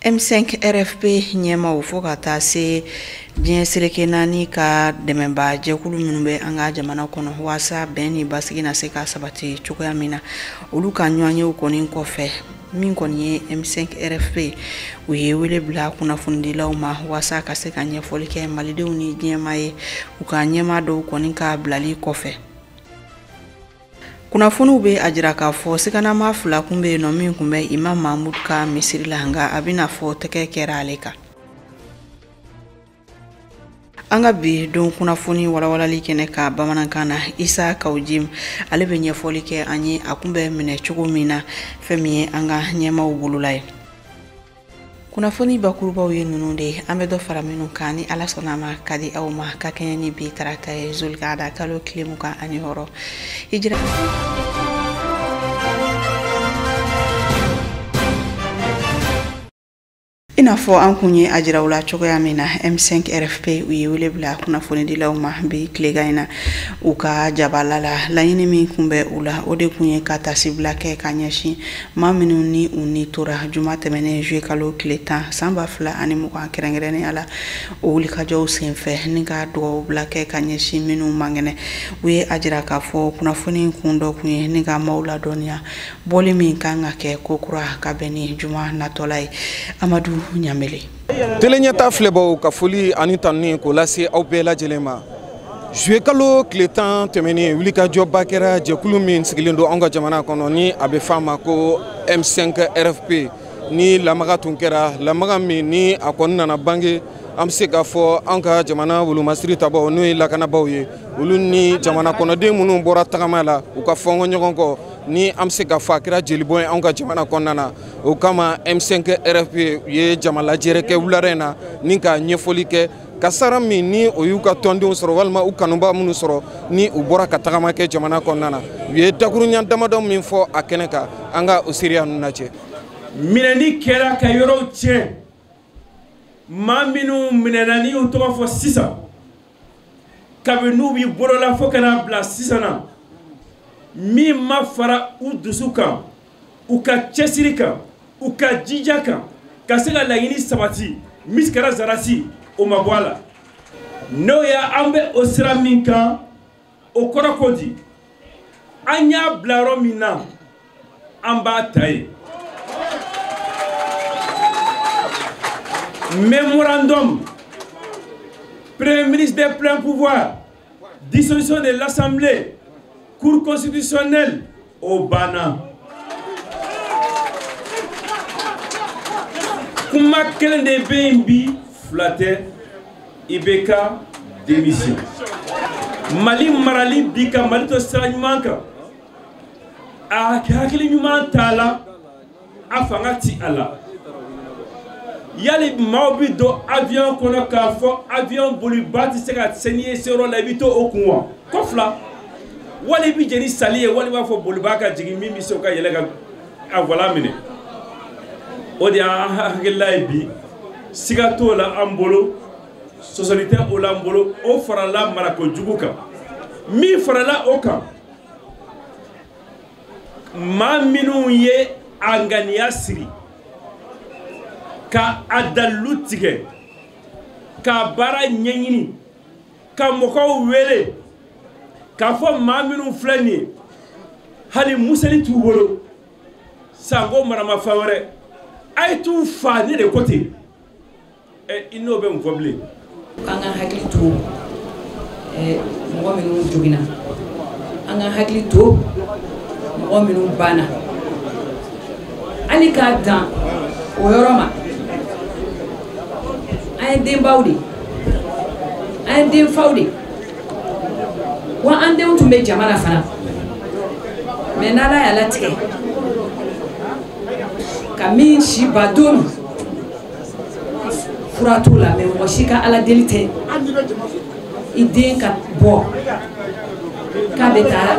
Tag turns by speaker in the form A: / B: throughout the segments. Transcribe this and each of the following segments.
A: M5 RFP ɲɛmaaw fo ka taa se diɲɛ seleke naani ka dɛmɛba jɛkulu minnu bɛ an ka jamana kɔnɔ waasa bɛn ni basigi na se ka sabati cogoya min na, olu ka ɲɔgɔnyew kɔni kɔfɛ, min kɔni ye M5 RFP, u ye wele bila kunnafonidilaw ma waasa ka se ka ɲɛfɔli kɛ malidenw ni diɲɛmaa ye u ka ɲɛmaa dɔw kɔni ka bilali kɔfɛ. Kunnafoniw bɛ a jira k'a fɔ siganama fila kun bɛ yen nɔ min kun bɛ Imam Mahmoud ka misiri la, nka a bɛna fɔ tɛgɛ kɛra ale kan. An ka bi don kunnafoni walawalali kɛnɛ ka bamanankan na, Isa Kawujim ale bɛ ɲɛfɔli kɛ an ye a kun bɛ minɛ cogo min na fɛn min ye an ka ɲɛmaaw bolola ye. Kunnafoni bakurubaw ye ninnu de ye, an bɛ dɔ fara minnu kan ni Ala sɔnna a ma ka di aw ma ka kɛɲɛ ni bi tarata ye Zulkada kalo tile 26 hijira. I n'a fɔ an kun ye a jira u la cogoya min na, M5 RFP u ye wele bila kunnafonidilaw ma bi tilegan in na u ka jabala la. Laɲini min kun bɛ u la, o de kun ye ka tasibila kɛ ka ɲɛsin maa minnu ni u ni tora juma tɛmɛnen juillet kalo tile 10 san 2020 kɛrɛnkɛrɛnnenya la o wulikajɔw senfɛ, ni ka dugawu bila kɛ ka ɲɛsin minnu man kɛnɛ. U ye a jira k'a fɔ kunnafoni kun dɔ kun ye ni ka maaw ladɔnniya bɔli min kan ka kɛ ko kura ka bɛn ni juma natɔla ye. Amadu Ɲamele.
B: Télé ɲɛta filɛbaw ka foli ani tanuni k'o lase aw bɛɛ lajɛlen ma. Juillet kalo tile 10 tɛmɛnen, wulikajɔba kɛra jɛkulu min sigilen don anw ka jamana kɔnɔ ni a bɛ f'a ma ko M5 RFP, ni lamaga tun kɛra lamaga min ni a kɔni nana bange, an bɛ se k'a fɔ an ka jamana wolomasiri tabaw n'o ye lakanabaw ye, olu ni jamana kɔnɔden minnu bɔra tagama la u ka fɔnkɔ ɲɔgɔn kɔ, ni an bɛ se k'a fɔ a kɛra jelibɔn ye anw ka jamana kɔnɔna na. O kama M5 RFP u ye jama lajɛrɛ kɛ wulada in na ni ka ɲɛfɔli kɛ kasara min ni o y'u ka tɔndenw sɔrɔ walima u kanuba minnu sɔrɔ ni u bɔra ka tagama kɛ jamana kɔnɔna na. U ye dakuruɲa damadɔ min fɔ a kɛnɛ kan, an ka o seereya ninnu lajɛ.
C: Minɛni kɛra ka yɔrɔw tiɲɛ, maa minnu minɛna n'i y'u tɔgɔ fɔ sisan, kabini n'u b'i bolo la fo ka n'a bila sisan na, min ma fara u dusu kan, u ka cɛsiri kan, u ka jija kan, ka se ka laɲini sabati, misikara zarasi o ma bɔ a la. N'o ye an bɛ o sira min kan, o kɔrɔ ko di, an y'a bila yɔrɔ min na, an b'a ta yen. Mémorandum, Premier ministre des pleins pouvoirs, dissolution de l'Assemblée, Cour constitutionnelle, au Bana. Kuma kelen de bɛ yen bi, fila tɛ, IBK démission. Mali marali bi ka Mali to sira ɲuman kan, a hakili ɲuman t'a la, a fanga ti a la. Yali maaw bi don avion kɔnɔ k'a fɔ avion boliba tɛ se ka se n'i ye se yɔrɔ la, i bɛ to o kun wa? Ko fila, wali i bɛ jɛn ni sali ye, wali i b'a fɔ boliba ka jigin min bɛ se o ka yɛlɛ ka a volant minɛ. O de y'an hakilila ye bi, siga t'o la an bolo, sɔsɔli tɛ o la an bolo, o farala marako jugu kan. Min farala o kan, maa minnu ye a ŋaniya siri ka a dalilu tigɛ, ka baara ɲɛɲini, ka mɔgɔw wele k'a fɔ maa minnu filɛ nin ye, hali museli t'u bolo, sanko maramafɛn wɛrɛ, a ye t'u fa, ne de ko ten. Ɛ i n'o bɛ mun fɔ bilen?
D: An ka hakili to mɔgɔ minnu joginna, an ka hakili to mɔgɔ minnu banna, hali k'a dan o yɔrɔ ma. An ye denbaw de, an ye denfaw de, wa an denw tun bɛ jama la fana. Mɛ n'Ala y'a latigɛ ka min si ban don min, fura t'o la. Mɛ mɔgɔ si ka Ala deli tɛ i den ka bɔ k'a bɛ taa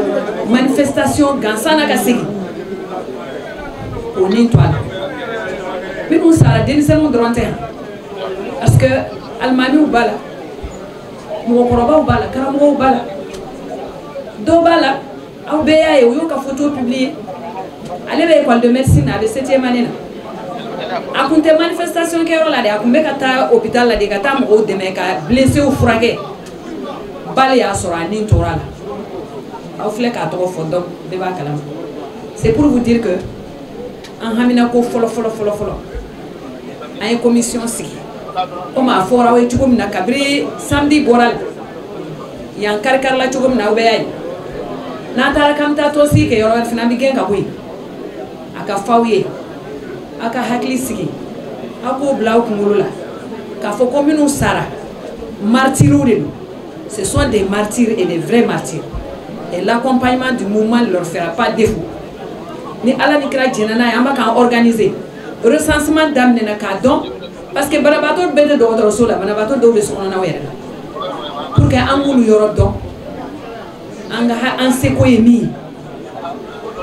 D: manifestation gansan na ka segin k'o ni to a la. Minnu sara, denmisɛnninw dɔrɔn tɛ, parce que alimamiw b'a la, mɔgɔkɔrɔbaw b'a la, karamɔgɔw b'a la, dɔw b'a la. Aw bɛɛ y'a ye, u y'o ka photo publier. Ale bɛ école de médecine na, a bɛ septième année na. A kun tɛ manifestation kɛyɔrɔ la dɛ, a kun bɛ ka taa hôpital la de ka taa mɔgɔw dɛmɛ ka blessés furakɛ. Balle y'a sɔrɔ, a ni tora la. Aw filɛ k'a tɔgɔ fɔ, donc bɛɛ b'a kalama. C'est pour vous dire que an hamina ko fɔlɔ fɔlɔ fɔlɔ fɔlɔ, an ye commission sigi komi a fɔra aw ye cogo min na kabiri samedi bɔra la yan kari-kari la cogo min na, aw bɛɛ y'a ye. N'an taara k'an bɛ taa tɔnsigi kɛ yɔrɔ wɛrɛ fana, an bɛ gɛn ka bɔ yen. A ka f'aw ye, aw ka hakili sigi, aw k'o bila aw kunkolo la k'a fɔ ko minnu sara, martyrs de don. Ce sont des martyrs et des vrais martyrs, et l'accompagnement du mouvement ne leur fera pas défaut. Ni Ala ni kira jɛnna n'a ye, an b'a k'an organiser. Recensement daminɛna k'a dɔn, parce que banabaatɔ bɛɛ tɛ dɔgɔtɔrɔso la, banabaatɔ dɔw bɛ sokɔnɔnaw yɛrɛ la, pour que an k'olu yɔrɔ dɔn, an ka an seko ye min ye.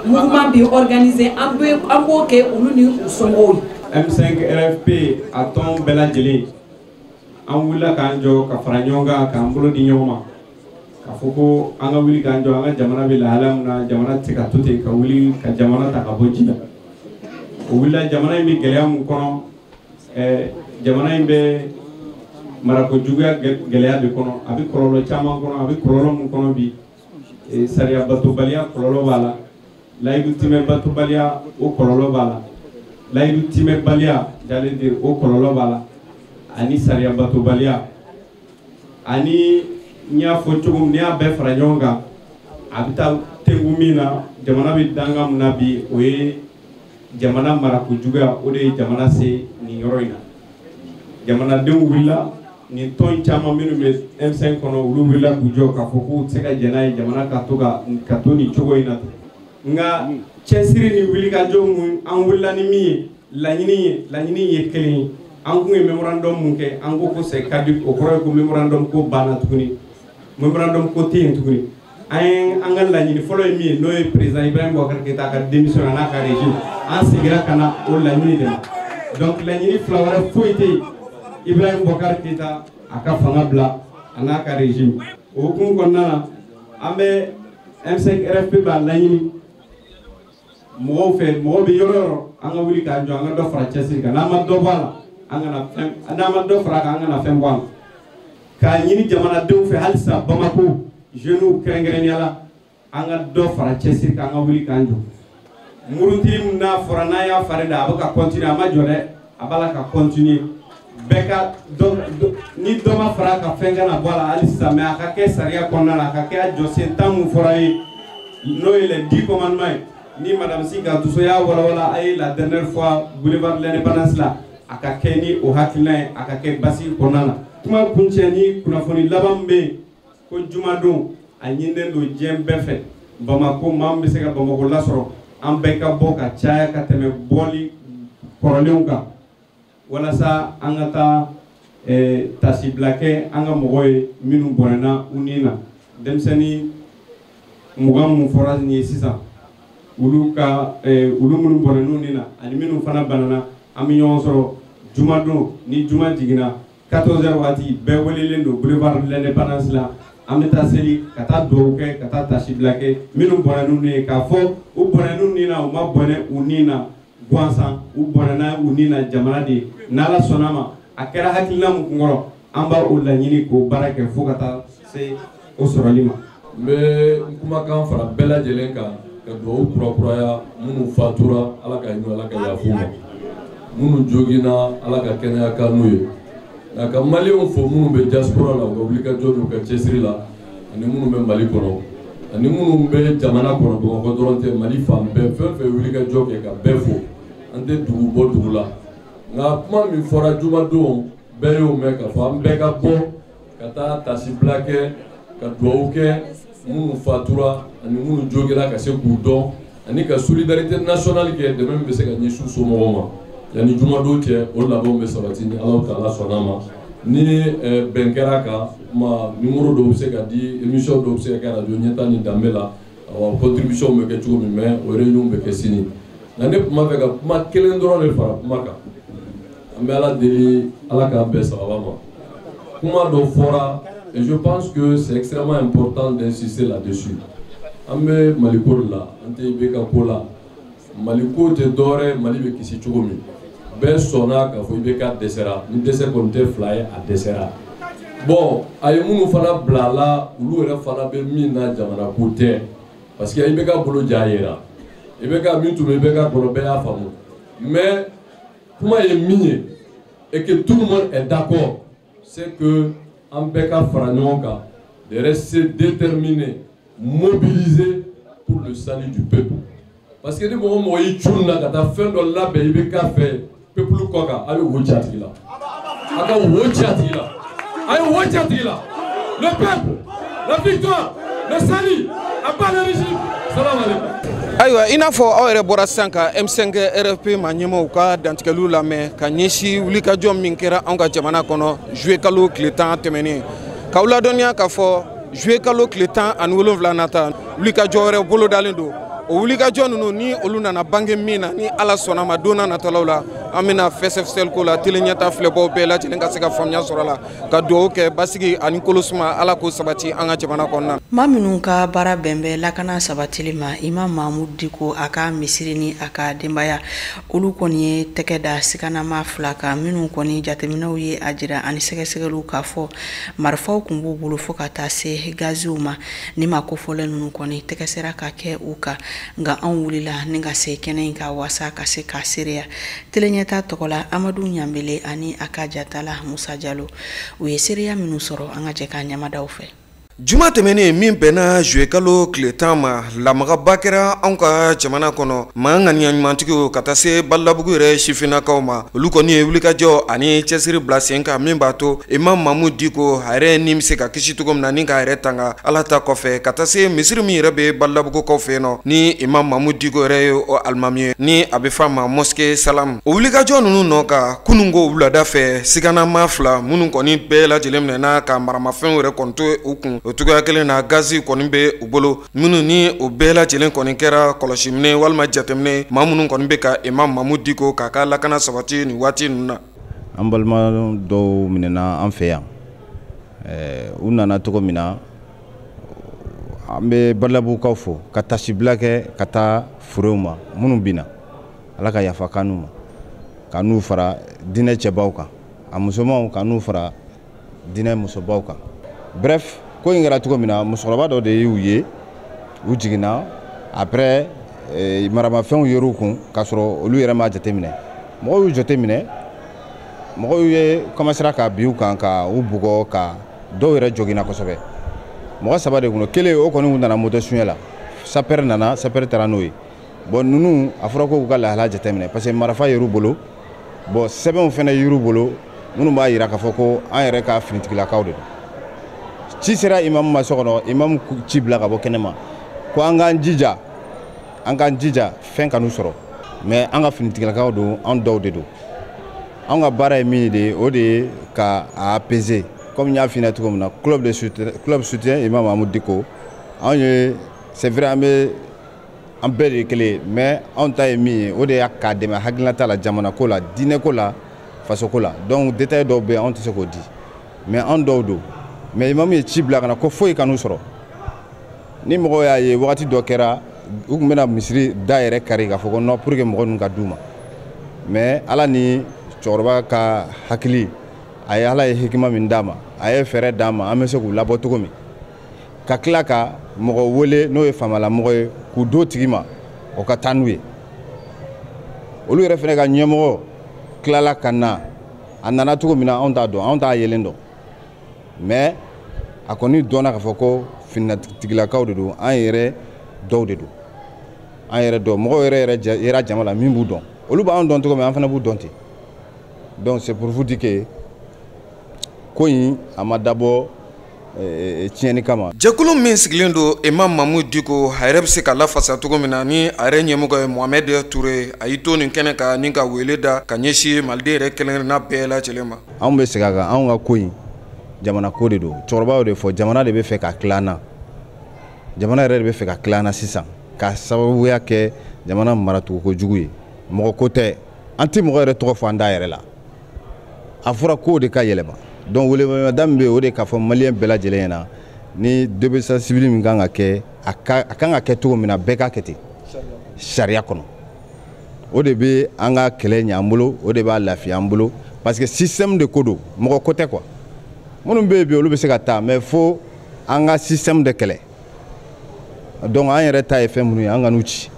D: Mouvement bi organiser, an bɛ an b'o kɛ olu ni u somɔgɔw ye.
E: M5 RFP a tɔn bɛɛ lajɛlen, an wulila k'an jɔ ka fara ɲɔgɔn kan, k'an bolo di ɲɔgɔn ma, k'a fɔ ko an ka wuli k'an jɔ. An ka jamana bɛ lahala min na, jamana tɛ se ka to ten ka wuli ka jamana ta ka bɔ ji la. O wulila, jamana in bɛ gɛlɛya mun kɔnɔ? Jamana in bɛ marako juguya gɛlɛya de kɔnɔ, a bɛ kɔlɔlɔ caman kɔnɔ. A bɛ kɔlɔlɔ mun kɔnɔ bi? Sariya batobaliya kɔlɔlɔ b'a la, layidu timɛ batobaliya o kɔlɔlɔ b'a la, layidu timɛbaliya j'allais dire o kɔlɔlɔ b'a la, ani sariya batobaliya. Ani n y'a fɔ cogo min, n'i y'a bɛɛ fara ɲɔgɔn kan, a bɛ taa tengu min na, jamana bɛ danga min na bi, o ye jamana marako juguya. O de ye jamana se nin yɔrɔ in na. Jamanadenw wulila, nin tɔn caman minnu bɛ M5 kɔnɔ, olu wulila k'u jɔ k'a fɔ k'u tɛ se ka jɛn n'a ye jamana ka to nin cogo in na ten. Nka cɛsiri ni wulikajɔ mun an wulila ni min ye, laɲini ye kelen ye. An kun ye mémorandum mun kɛ, an ko ko c'est caduc. O kɔrɔ ye ko mémorandum ko banna tuguni, mémorandum ko tɛ yen tuguni. An ye an ka laɲini fɔlɔ ye min ye, n'o ye président Ibrahim Boubacar Keïta ka démission a n'a ka régime, an seginna ka na o laɲini de ma. Donc laɲini fila wɛrɛ foyi tɛ yen: Ibrahim Boubacar Keïta a ka fanga bila a n'a ka régime. O hukumu kɔnɔna na, an bɛ M5 RFP b'a laɲini mɔgɔw fɛ, mɔgɔ bɛ yɔrɔ yɔrɔ, an ka wuli k'an jɔ, an ka dɔ fara cɛsiri kan. N'an ma dɔ bɔ a la, an kana fɛn, n'an ma dɔ fara a kan, an kana fɛn bɔ a la. K'a ɲini jamanadenw fɛ halisa, Bamako jeunes kɛrɛnkɛrɛnnenya la, an ka dɔ fara cɛsiri kan, an ka wuli k'an jɔ. Murutili min n'a fɔra n'an y'a fari da, a bɛ ka continuer, a ma jɔ dɛ, a b'a la ka continuer. Bɛɛ ka dɔ, ni dɔ ma fara a kan, fɛn kana bɔ a la hali sisan, mais a ka kɛ sariya kɔnɔna la, a ka kɛ a jɔsen tan mun fɔra ye, n'o ye les 10 commandements ye, ni madame Sy Gatuso y'a walawala a ye la dernière fois boulevard de l'Indépendance la. A ka kɛ ni o hakilina ye, a ka kɛ basigi kɔnɔna la. Kuma kuncɛ ni kunnafoni laban min bɛ yen, ko jumadon a ɲininen don diɲɛ bɛɛ fɛ, Bamako, maa min bɛ se ka Bamako lasɔrɔ, an bɛɛ ka bɔ ka caya ka tɛmɛ bɔli kɔrɔlenw kan, walasa an ka taa tasibila kɛ an ka mɔgɔw ye minnu bɔnɛna u ni na. Denmisɛnnin 20 mun fɔra nin ye sisan, olu ka olu minnu bɔnɛn'u ni na ani minnu fana banana, an bɛ ɲɔgɔn sɔrɔ jumadon ni juma jiginna 14 heures waati. Bɛɛ welelen don boulevard de l'Indépendance la. An bɛ taa seli, ka taa dugawu kɛ, ka taa tasibila kɛ minnu bɔnɛn'u ni ye, k'a fɔ u bɔnɛn'u ni na, u ma bɔnɛ u ni na gansan, u bɔnɛna u ni na jamana de ye. N'Ala sɔnna ma, a kɛra hakilina mun kunkɔrɔ, an b'a o laɲini k'o baara kɛ fo ka taa se o sɔrɔli ma.
F: N bɛ n kumakan fara bɛɛ lajɛlen kan ka dugawu kurakuraya. Minnu fatura, Ala ka hinɛ, Ala ka yafa u ma. Minnu joginna, Ala ka kɛnɛya kan n'u ye. Nka ka maliyɛnw fo minnu bɛ diaspora la, u ka wulikajɔ n'u ka cɛsiri la, ani minnu bɛ Mali kɔnɔ, ani minnu bɛ jamana kɔnɔ, Bamakɔ dɔrɔn tɛ, Mali fan bɛɛ, fɛn fɛn wulikajɔ kɛ, ka bɛɛ fo. An tɛ dugu bɔ dugu la. Nka kuma min fɔra jumadon, bɛɛ y'o mɛn, k'a fɔ an bɛɛ ka bɔ ka taa tasibila kɛ, ka dugawu kɛ minnu fatura ani minnu jogira, ka se k'u dɔn, ani ka solidarité nationale kɛ, dɛmɛ min bɛ se ka ɲɛsin u somɔgɔw ma. Yanni jumadon cɛ, o labɛnw bɛ sabati ni Alahu taala sɔnna ma. Ni bɛn kɛra kan kuma, numéro dɔw bɛ se ka di, émission dɔw bɛ se ka kɛ radio Ɲɛta ni Danbe la, awa contribution bɛ kɛ cogo min, mais o réunion bɛ kɛ sini. Nka ne tun b'a fɛ ka kuma kelen dɔrɔn de fara kuma kan. An bɛ Ala deli, Ala k'an bɛn sababa ma. Kuma dɔ fɔra et je pense que c'est extrêmement important d'insister là-dessus. An bɛ Maliko de la, an tɛ IBK ko la. Maliko tɛ dɔwɛrɛ, Mali bɛ kisi cogo min. Bɛɛ sɔnna k'a fɔ IBK dɛsɛra, ni dɛsɛ kɔni tɛ fila ye, a dɛsɛra. Bon, a ye minnu fana bila a la, olu yɛrɛ fana bɛ min na, jamana ko tɛ, parce que IBK bolo ja yera. IBK min tun bɛ IBK kɔnɔ, bɛɛ y'a faamu. Mais kuma ye min ye, et que tout le monde est d'accord, c'est que an bɛɛ ka fara ɲɔgɔn kan, de rester déterminé, mobilisé pour le salut du peuple. Parce que ni mɔgɔ mɔgɔ y'i cun na ka taa fɛn dɔ labɛn IBK fɛ peuple kɔ kan, a bɛ wo ci a tigi la. A ka wo ci a tigi la. A ye wo ci a tigi la. Le peuple, la victoire, le salut, à bas le régime. Salam alaikum.
B: Ayiwa, i n'a fɔ aw yɛrɛ bɔra sisan ka M5 RFP ma ɲɛmaw ka dantigɛliw lamɛn ka ɲɛsin wulikajɔ min kɛra anw ka jamana kɔnɔ juillet kalo tile 10 tɛmɛnen, k'aw ladɔnniya k'a fɔ juillet kalo tile 17 nata, wulikajɔ wɛrɛ bolodalen don. O wulikajɔ ninnu, ni olu nana bange min na, ni Ala sɔnna ma, don n'a natɔlaw la, an bɛna fɛsɛfɛsɛli ko la télé ɲɛta filɛbaw bɛɛ lajɛlen ka se ka faamuya sɔrɔ a la, ka dugawu kɛ basigi ani kolosuma, Ala k'o sabati an ka jamana kɔnɔna.
A: Maa minnu ka baara bɛn bɛ lakana sabatili ma, Imam Mahamudu Diko a ka misiri ni a ka denbaya, olu kɔni ye tɛgɛ da sikanama fila kan, minnu kɔni jateminɛw ye a jira ani sɛgɛsɛgɛliw k'a fɔ marifaw tun b'u bolo fo ka taa se gaziw ma. Ni maa kofɔlen ninnu kɔni tɛgɛ sera ka kɛ u kan, nka anw wulila ni ka se kɛnɛ in ka wasa ka se k'a seereya. Télé ɲɛta tɔgɔ la, Amadu Ɲanbele ani a ka jatala Musa Jalo, u ye seereya minnu sɔrɔ, an ka jɛ k'a ɲamadaw fɛ.
B: Juma tɛmɛnen min bɛnna juillet kalo tile 10 ma, lamagaba kɛra anw ka jamana kɔnɔ. Maa ŋaniya ɲumantigiw ka taa se Balabugu yɛrɛ sifinnakaw ma, olu kɔni ye wulikajɔ ani cɛsiri bila sen kan min b'a to Imam Mahamudu Diko a yɛrɛ ni bɛ se ka kisi cogo min na ni k'a yɛrɛ tanga Ala ta kɔfɛ, ka taa se misiri min yɛrɛ bɛ Balabugukaw fɛ yen nɔ, ni Imam Mahamudu Diko yɛrɛ ye o alimami ye, ni a bɛ f'a ma mosquée Salam. O wulikajɔ ninnu nɔ kan, kununko wulada fɛ, siganama fila minnu kɔni bɛɛ lajɛlen minɛna ka maramafɛnw yɛrɛ kɔni to u kun, o cogoya kelen na gazi kɔni bɛ u bolo, minnu ni o bɛɛ lajɛlen kɔni kɛra kɔlɔsiminɛ walima jateminɛ, maa minnu kɔni bɛ ka Imam Mahamudu Diko k'a ka lakana sabati nin waati ninnu na.
G: An balima dɔw minɛna an fɛ yan, u nana cogo min na, an bɛ Balabugukaw fo ka tasibila kɛ ka taa furew ma minnu binna, Ala ka yafa k'an n'u ma, ka n'u fara diinɛ cɛbaw kan, a musomanw ka n'u fara diinɛ musobaw kan. Bref, ko in kɛra cogo min na, musokɔrɔba dɔ de y'u ye, u jiginna, après maramafɛnw yer'u kun k'a sɔrɔ olu yɛrɛ m'a jateminɛ. Mɔgɔw y'u jateminɛ, mɔgɔw ye commencera ka bin u kan ka u bugɔ, ka dɔw yɛrɛ joginna kosɛbɛ. Mɔgɔ saba de kun don, kelen o kɔni nana moto suɲɛ la, sapeur nana, sapeur taara n'o ye. Bon, ninnu a fɔra k'u ka lahala jateminɛ parce que marifa yer'u bolo, bon sɛbɛnw fana yer'u bolo minnu b'a jira k'a fɔ ko an yɛrɛ ka finitigilakaw de don. Ci sera imam ma so kɔnɔ, imam ci bila ka bɔ kɛnɛma ko an k'an jija, an k'an jija fɛn kan'u sɔrɔ, mais an ka finitigilakaw don, an dɔw de don. An ka baara ye min de ye, o de ye ka a apaiser. Comme n y'a f'i ɲɛna cogo min na, club de soutien, club soutien Imam Mahamudu Diko, anw ye, c'est vrai, an bɛ an bɛɛ de ye kelen ye, mais anw ta ye min ye, o de ye k'a dɛmɛ hakilinata la, jamana ko la, diinɛ ko la, faso ko la. Donc détail dɔw bɛ yen, anw tɛ se k'o di, mais an dɔw don. Mais imam ye ci bila ka na ko foyi kan'u sɔrɔ. Ni mɔgɔw y'a ye, wagati dɔ kɛra, u tun bɛna misiri da yɛrɛ kari k'a fɔ ko non, pour que mɔgɔ ninnu ka d'u ma. Mais Ala ni cɛkɔrɔba ka hakili, a ye Ala ye hikima min d'a ma, a ye fɛɛrɛ d'a ma, an bɛ se k'u labɔ cogo min, ka tila ka mɔgɔ wele n'o ye faamalamɔgɔ ye k'u d'o tigi ma, o ka taa n'u ye. Olu yɛrɛ fana ka ɲɛmɔgɔ tilala ka na, a nana cogo min na anw t'a dɔn, anw t'a yelen dɔn, mais a kɔni dɔnna k'a fɔ ko finitigilakaw de don, an yɛrɛ dɔw de don, an yɛrɛ dɔw, mɔgɔw yɛrɛ yɛrɛ yera jama la min b'u dɔn, olu b'an dɔn cogo min, an fana b'u dɔn ten. Donc c'est pour vous dire que ko in a ma dabɔ tiɲɛni kama.
B: Jɛkulu min sigilen don Imam Mahamudu Diko a yɛrɛ bɛ se ka lafasa cogo min na, ni a yɛrɛ ɲɛmɔgɔ ye Mohamed Toure, a y'i to nin kɛnɛ kan ni ka wele da ka ɲɛsin Maliden yɛrɛ kelen-kelenna bɛɛ lajɛlen ma.
G: Anw bɛ segin a kan, anw ka ko in jamana ko de don. Cɛkɔrɔba y'o de fɔ, jamana de bɛ fɛ ka tila an na, jamana yɛrɛ de bɛ fɛ ka tila an na sisan, ka sababuya kɛ jamana maracogo kojugu ye. Mɔgɔ ko tɛ, an tɛ mɔgɔ yɛrɛ tɔgɔ fɔ an da yɛrɛ la, a fɔra k'o de ka yɛlɛma. Donc welemada min bɛ yen, o de k'a fɔ maliyɛn bɛɛ lajɛlen ɲɛna, ni désobéissance civile min kan ka kɛ, a kan ka kɛ cogo min na, bɛɛ k'a kɛ ten sariya kɔnɔ. O de bɛ an ka kɛlɛ ɲɛ an bolo, o de b'a lafiya an bolo, parce que système de ko don, mɔgɔ ko tɛ quoi. Minnu bɛ yen bi, olu bɛ se ka taa, mais fo an ka système de kɛlɛ. Donc an yɛrɛ ta ye fɛn minnu ye, an ka n'u ci,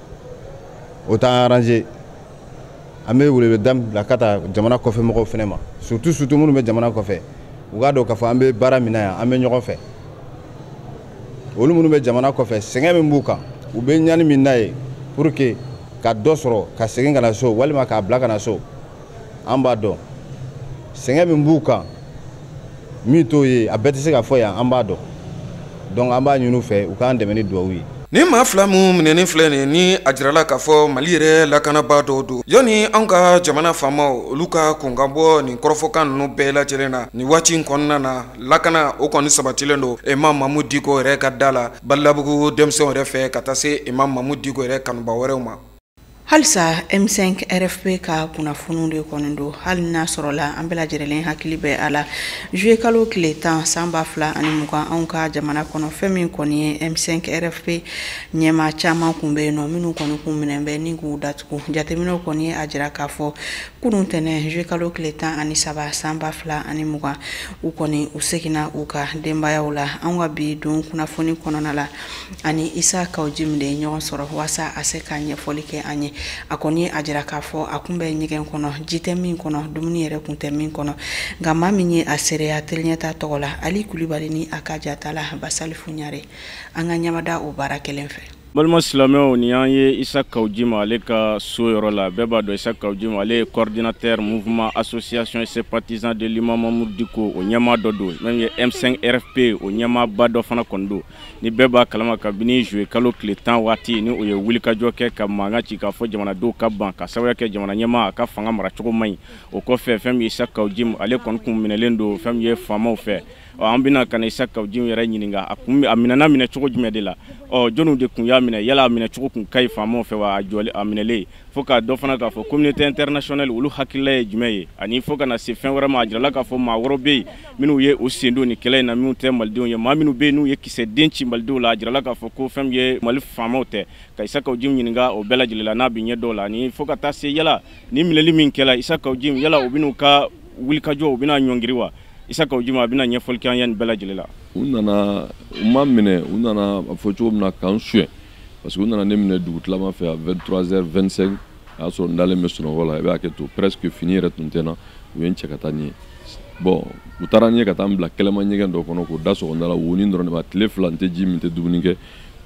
G: o t'an arranger. An bɛ weleweleda min bila ka taa jamana kɔfɛ mɔgɔw fɛnɛ ma, surtout minnu bɛ jamana kɔfɛ, u k'a dɔn k'a fɔ an bɛ baara min na yan, an bɛ ɲɔgɔn fɛ. Olu minnu bɛ jamana kɔfɛ, sɛgɛn min b'u kan, u bɛ ɲani min n'a ye pour que ka dɔ sɔrɔ ka segin ka na so walima k'a bila ka na so, an b'a dɔn. Sɛgɛn min b'u kan, min t'o ye, a bɛɛ tɛ se ka fɔ yan, an b'a dɔn. Donc an b'a ɲini u fɛ, u k'an dɛmɛ ni dugawu ye.
B: Ni maa fila minnu minɛnen filɛ nin ni a jirala k'a fɔ Mali yɛrɛ lakanabaa dɔw don, yanni an ka jamana faamaw olu ka kun ka bɔ nin kɔrɔfɔkan ninnu bɛɛ lajɛlen na nin waati in kɔnɔna na, lakana o kɔni sabatilen don Imam Mahmoud Dicko yɛrɛ ka da la Balabugu denmisɛnw yɛrɛ fɛ, ka taa se Imam Mahmoud Dicko yɛrɛ kanuba wɛrɛw ma.
A: Halisa M5 RFP ka kunnafoniw de kɔni don, hali n'a sɔrɔla an bɛɛ lajɛlen hakili bɛ a la, juillet kalo tile 10 san 2020, anw ka jamana kɔnɔ, fɛn min kɔni ye M5 RFP ɲɛmaa caman kun bɛ yen nɔ minnu kɔni kun minɛ bɛ ni k'u datugu. Jateminɛw kɔni ye a jira k'a fɔ kunun tɛnɛn juillet kalo tile 13 san 2020, u kɔni u seginna u ka denbayaw la. Anw ka bi don kunnafoni kɔnɔna la, ani Issa Kaou Djim de ye ɲɔgɔn sɔrɔ walasa a se ka ɲɛfɔli kɛ an ye. A kɔni a jira k'a fɔ a kun bɛ ɲɛgɛn kɔnɔ, ji tɛ min kɔnɔ, dumuni yɛrɛ kun tɛ min kɔnɔ, nka maa min ye a seereya teliɲɛta tɔgɔ la, Ali Kulibali ni a ka jata la Basalifu Ɲare, an ka ɲamada o baara kelen fɛ.
H: Balima silamɛw, nin y'an ye Issa Kaou Djim ale ka so yɔrɔ la. Bɛɛ b'a dɔn Issa Kaou Djim, ale ye coordinateur mouvement association sympathisant de l'imam Mahmoud Dicko, o ɲɛmaa dɔ don, même ye M5 RFP o ɲɛmaaba dɔ fana kɔni don. Ni bɛɛ b'a kalama, kabini juillet kalo tile 10 waati ni o ye wulikajɔ kɛ ka mankan ci k'a fɔ jamanadenw ka ban ka sababuya kɛ jamana ɲɛmaa a ka fanga maracogo man ɲi. O kɔfɛ, fɛn min ye Issa Kaou Djim, ale kɔni kun minɛlen don fɛn min ye faamaw fɛ. Ɔ, an bɛna ka na Issa Kaou Djim yɛrɛ ɲininka, a kun a minɛna minɛ cogo jumɛn de la? Ɔ, jɔnniw de kun y'a minɛ? Yala a minɛ cogo kun ka ɲi faamaw fɛ wa? A jɔlen a minɛlen fo k'a dɔn fana k'a fɔ communauté internationale olu hakilila ye jumɛn ye, ani fo ka na se fɛn wɛrɛ ma, a jirala k'a fɔ maa wɛrɛw bɛ yen minnu ye u sen don nin kɛlɛ in na, minnu tɛ malidenw ye, maa minnu bɛ yen n'u ye kisɛ den ci malidenw la. A jirala k'a fɔ ko fɛn min ye Mali faamaw tɛ. Ka Issa Kaou Djim ɲininka o bɛɛ lajɛlen la n'a bɛ ɲɛ dɔw la, ani fo ka taa se yala ni minɛli min kɛla Issa Kaou Djim, yala u bɛn'u ka wulikajɔ u bɛna ɲɔngiri wa? Issa Kaou Djim a bɛna ɲɛfɔli kɛ an ye nin bɛɛ lajɛlen la.
F: U nana, u ma minɛ, u nana a fɔ cogo min na k'an suɲɛ, parce que u nana ne minɛ dugutilama fɛ à 23h25. A y'a sɔrɔ n dalen bɛ sunɔgɔ la, i bɛ hakɛ to, presque fini yɛrɛ tun tɛ n na. U ye n cɛ ka taa ni ye. Bon, u taara n ye ka taa n bila kɛlɛma ɲɛgɛn dɔ kɔnɔ k'o da sɔgɔ n da la, wonin dɔrɔn de b'a. Tile 2, n tɛ ji min, n tɛ dumuni kɛ.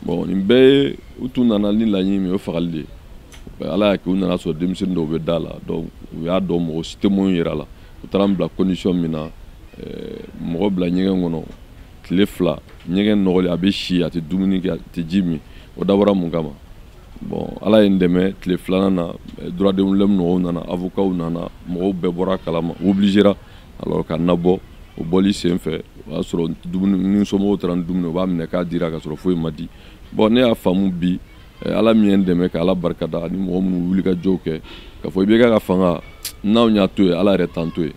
F: Bon, nin bɛɛ ye, u tun nana ni laɲini min ye, o ye fagali de ye. Ala y'a kɛ, u nana sɔrɔ denmisɛnnin dɔw bɛ da la, donc u y'a dɔn mɔgɔ si tɛ mun yɛrɛ la. U taara n bila condition min na, mɔgɔ bila ɲɛgɛn kɔnɔ tile 2, ɲɛgɛn nɔgɔlen, a bɛ si, a tɛ dumuni kɛ, a tɛ ji min, o dabɔra mun kama? Bon, Ala ye n dɛmɛ, tile filanan na, droit de l'homme mɔgɔw nana, avocats nana, mɔgɔw bɛɛ bɔra a kalama, obligera alors ka nabɔ. O bɔli sen fɛ, o y'a sɔrɔ dumuni ni somɔgɔw taara ni dumuni, u b'a minɛ k'a dira ka sɔrɔ foyi ma di. Bon, ne y'a faamu bi, Ala min ye n dɛmɛ, ka Ala barikada, ani mɔgɔ minnu wuli ka jɔw kɛ k'a fɔ IBK ka fanga, n'anw y'a to yen, Ala yɛrɛ t'an to yen,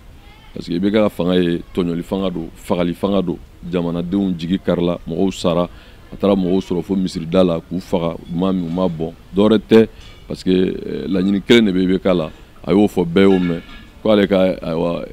F: parce que IBK ka fanga ye tɔɲɔli fanga don, fagali fanga don. Jamanadenw jigi karila, mɔgɔw sara, a taara mɔgɔw sɔrɔ fo misirida la k'u faga, u ma min, u ma bɔn, dɔwɛrɛ tɛ, parce que laɲini kelen de bɛ IBK la, a y'o fɔ, bɛɛ y'o mɛn, ko ale ka ayiwa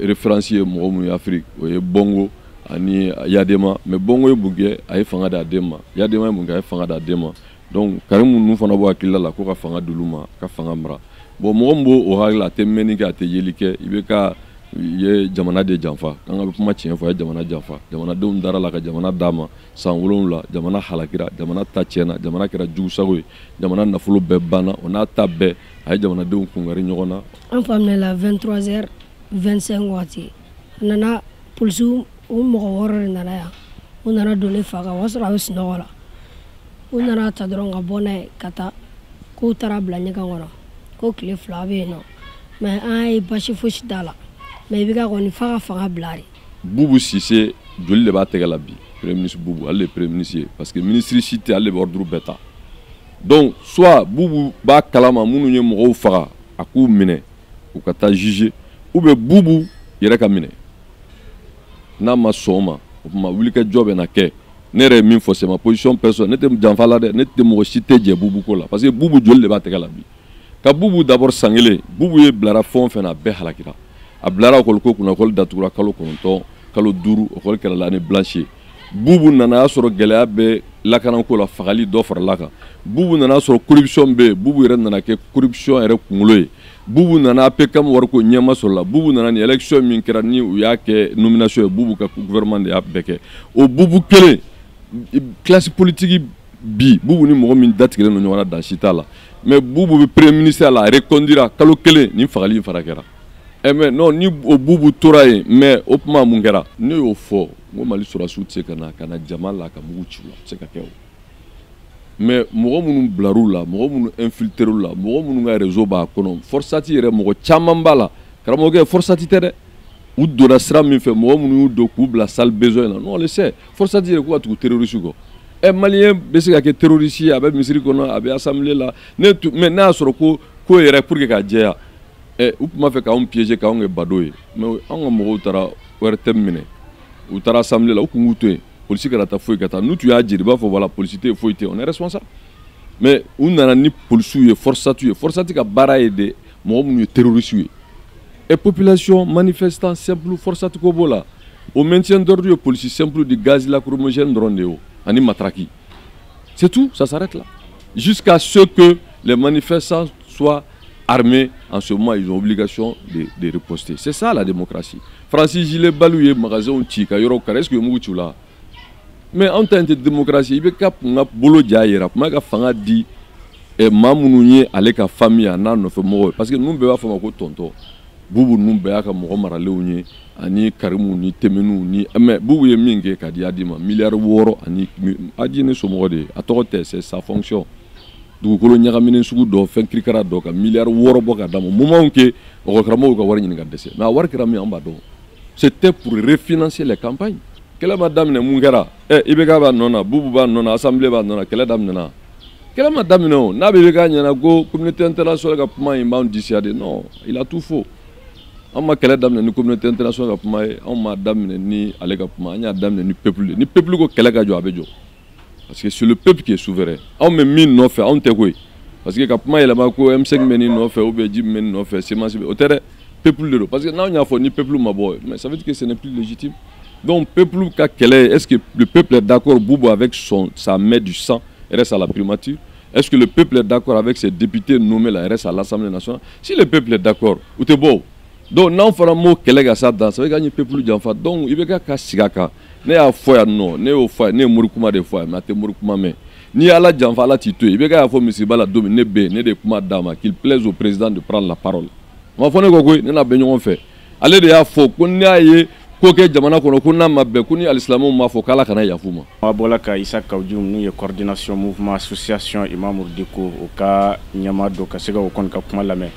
F: référence ye mɔgɔ mun ye Afrique, o ye Bongo ani Yadema. Mais Bongo ye mun kɛ? A ye fanga d'a den ma. Yadema ye mun kɛ? A ye fanga d'a den ma. Donc Karim ninnu fana b'o hakilila la ko ka fanga d'olu ma ka fanga mara. Bon, mɔgɔ min b'o o hakili la, a tɛ mɛnni kɛ, a tɛ yeli kɛ. IBK ye jamana de janfa. An ka kuma tiɲɛ fɔ, a ye jamana janfa. Jamanadenw dara la ka jamana d'a ma san 7, jamana halakira, jamana ta tiɲɛna, jamana kɛra jugusago ye, jamana nafolo bɛɛ banna. O n'a ta bɛɛ, a ye jamanadenw kungari ɲɔgɔn na.
I: An fa minɛla 23h25 waati. A nana, polisiw u mɔgɔ 6 de nana yan. U nana don ne fa kan, o y'a sɔrɔ a bɛ sunɔgɔ la. U nana ta dɔrɔn ka bɔ n'a ye ka taa, k'u taara bila ɲɛgɛn kɔnɔ, ko tile 2 bɛ yen nɔ. Mais an ye basi fosi t'a la. Mais IBK kɔni f'a ka fanga bila de.
F: Boubou Cissé, joli de b'a tɛgɛ la bi? Premier ministre Boubou, ale de ye premier ministre ye, parce que ministre si tɛ, ale de bɛ ordre bɛɛ ta. Donc soit Boubou b'a kalama minnu ye mɔgɔw faga, a k'u minɛ u ka taa juger, ou bien Boubou yɛrɛ ka minɛ. N'a ma sɔn o ma, o tuma wulikajɔ bɛ na kɛ. Ne yɛrɛ ye min fɔ, c'est ma position personnelle, ne tɛ janfa la dɛ, ne tɛ mɔgɔ si tɛ jɛ Boubou ko la, parce que Boubou joli de b'a tɛgɛ la bi? Ka Bubu d'abord san kelen, Bubu ye bilara fɛn o fɛn na, a bɛɛ halakira. A bilara école ko kunna, école datugura kalo 9, kalo 5, école kɛra l'année blanche ye. Bubu nana y'a sɔrɔ gɛlɛya bɛ lakanako la, fagali dɔ farala kan. Bubu nana sɔrɔ corruption bɛ yen, Bubu yɛrɛ nana kɛ corruption yɛrɛ kunkolo ye. Bubu nana APCAM wariko ɲɛma sɔrɔ la. Bubu nana ni élection min kɛra ni u y'a kɛ nomination ye, Bubu ka gouvernement de y'a bɛɛ kɛ. O Bubu kelen, classe politique bi, Bubu ni mɔgɔ min datigɛlen don ɲɔgɔn na, dan si t'a la. Mais Bubu bɛ premier ministre la, a reconduira kalo kelen, ni fagali in fana kɛra. Mais non, ni o Bubu tora yen, mais o kuma mun kɛra? Ne y'o fɔ, n ko Mali sɔrɔdasiw tɛ se ka na jama la ka mugu ci u la, o tɛ se ka kɛ o. Mais mɔgɔ minnu bilar'u la, mɔgɔ minnu infiltré la, mɔgɔ minnu ka réseau b'a kɔnɔ, FORSAT yɛrɛ mɔgɔ caman b'a la. Karamɔgɔkɛ, FORSAT tɛ dɛ. U donna sira min fɛ, mɔgɔ minnu y'u don k'u bila sale besoin na, non, on le sait. FORSAT yɛrɛ k'u ka tugu terroriste kɔ. Malien bɛ se ka kɛ terroriste ye, a bɛ misiri kɔnɔ, a bɛ assemblée la. Ne mais n'a y'a sɔrɔ ko yɛrɛ pour que ka jɛya, u tun b'a fɛ k'anw piéger, k'anw kɛ bateau ye. Mais anw ka mɔgɔw taara ORTM minɛ, u taara assemblée la, u tun k'u to yen. Polisi kana taa foyi ka taa. N'u tun y'a jira, i b'a fɔ voilà, polisi tɛ yen, foyi tɛ yen, on est responsable. Mais u nana ni polisiw ye, FORSAT ye. FORSAT ka baara ye de mɔgɔ minnu ye terroriste ye. Et population manifestant simple, FORSAT ko b'o la. O maintien d'ordre ye polisi simple di, gaz lacrymogène dɔrɔn de ye o, ani matraque. C'est tout, ça s'arrête là. Jusqu'à ce que les manifestants soient armés, en ce moment, ils ont obligation de riposter. C'est ça la démocratie. Francis gilet pare-balles ye magasin ci ka yɔrɔ kari, est-ce que mugu ci u la? Mais anw ta in tɛ démocratie. I bɛ ka kun ka bolo ja yɛrɛ, a tun b'a ka fanga di maa minnu ye ale ka famille a n'a nɔfɛ mɔgɔw ye, parce que ninnu bɛɛ b'a fɔ ma ko tonton. Bubu ninnu bɛɛ y'a ka mɔgɔ maralenw ye, ani Karimu ni Temenu ni. Mais Bubu ye min kɛ ka di Adi ma, miliyari 6, ani Adi ne somɔgɔ de ye, a tɔgɔ tɛ, c'est sa fonction. Dugukolo ɲagaminen sugu dɔ, fɛn kirikara dɔ, ka miliyari 6 bɔ ka d'a ma, moment que école karamɔgɔw ka wari ɲini ka dɛsɛ. Mais a wari kɛra min, an b'a dɔn, c'était pour refinancer les campagnes. Kɛlɛ ma daminɛ, mun kɛra? IBK b'a nɔ na, Bubu b'a nɔ na, assemblée b'a nɔ na, kɛlɛ daminɛna. Kɛlɛ ma daminɛ o. N'a bɛ IBK ɲɛna ko communauté internationale ka kuma in b'anw dissuader, non, il a tout faux. An ma kɛlɛ daminɛ ni communauté internationale ka kuma ye, anw ma daminɛ ni ale ka kuma, an y'a daminɛ ni peuple de. Ni peuple ko kɛlɛ ka jɔ, a bɛ jɔ, parce que c'est le peuple qui est souverain. Anw bɛ min nɔfɛ, anw tɛ koyi, parce que ka kuma yɛlɛma ko M5 bɛ nin nɔfɛ ou bien Djim bɛ nin nɔfɛ, CMAS bɛ, o tɛ dɛ, peuple de don. Parce que n'anw y'a fɔ ni peuple ma bɔ, mais ça veut dire que ce n'est plus légitime. Donc peuple ka kɛlɛ, est-ce que le peuple est d'accord Boubou avec son sa main du sang reste à la primature? Est-ce que le peuple est d'accord avec ses députés nommés là reste à l'Assemblée nationale? Si le peuple est d'accord, u tɛ bɔ o. Donc n'anw fana m'o kɛlɛ ka s'a dan, ça veut dire k'an ye peuple janfa. Donc i bɛ ka sigi a kan. Ne y'a fɔ yan nɔ, ne y'o fɔ yan, ne ye mori kuma de fɔ yan, mais a tɛ mori kuma mɛn. N'i ye Ala janfa, Ala t'i to yen. I bɛ ka y'a fɔ misiba la don min, ne bɛ yen, ne de ye kuma d'a ma, qu'il plaise au président de prendre la parole. A ma fɔ ne kɔ koyi, ne n'a bɛ ɲɔgɔn fɛ. Ale de y'a fɔ ko n'i y'a ye ko kɛ jamana kɔnɔ, ko n'a ma bɛn, ko ni alisilamɛw m'a fɔ k'Ala kana yafu ma.
H: A bɔla ka Isa Kawu Jim, n'u ye coordination mouvement association Imam Dicko, o ka ɲɛmaa dɔ, ka se ka o kɔni ka kuma lamɛn.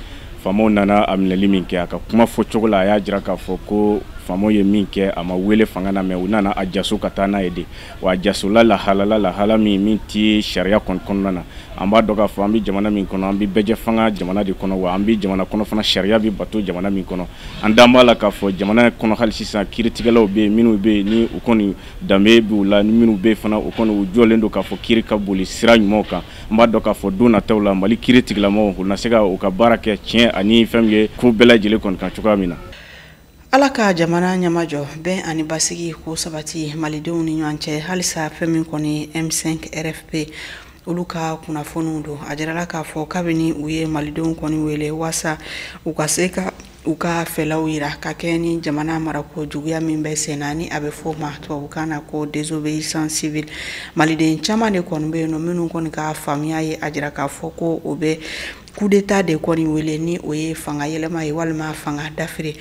H: Faamaw nana a minɛli min kɛ, a ka kuma fɔcogo la, a y'a jira k'a fɔ ko faamaw ye min kɛ, a ma wele fanga na, mɛ u nana a jaso ka taa n'a ye de. Wa a jasola lahalala lahala min ti sariya kɔni kɔnɔna na. An b'a dɔn k'a fɔ an bɛ jamana min kɔnɔ, an bɛ bɛɛjɛ fanga jamana de kɔnɔ, wa an bɛ jamana kɔnɔ fana, sariya bɛ bato jamana min kɔnɔ. An dan b'a la k'a fɔ jamana kɔnɔ hali sisan, kiiritigɛlaw bɛ yen, minnu bɛ yen ni u kɔni danbe b'u la, ni minnu bɛ yen fana, u kɔni u jɔlen don k'a fɔ kiiri ka boli sira ɲumanw kan. An b'a dɔn k'a fɔ don nataw la, Mali kiiri tigilamɔgɔw u na se ka u ka baara kɛ tiɲɛ ani fɛn min ye ko bɛɛ lajɛlen kɔni kan cogoya min na.
A: Ala ka jamana ɲɛmajɔ, bɛn ani basigi ko sabati malidenw ni ɲɔgɔn cɛ halisa. Fɛn min kɔni M5 RFP olu ka kunnafoniw don, a jirala k'a fɔ kabini u ye malidenw kɔni wele waasa u ka se ka u ka fɛlaw yira ka kɛ ni jamana marako juguya min bɛ sen na, ni a bɛ fɔ o ma tubabukan na ko désobéissance civile, maliden caman de kɔni bɛ yen nɔ minnu kɔni ka faamuya ye a jira k'a fɔ ko o bɛ coup d'état de kɔni wele, ni o ye fanga yɛlɛma ye walima fanga dafiri.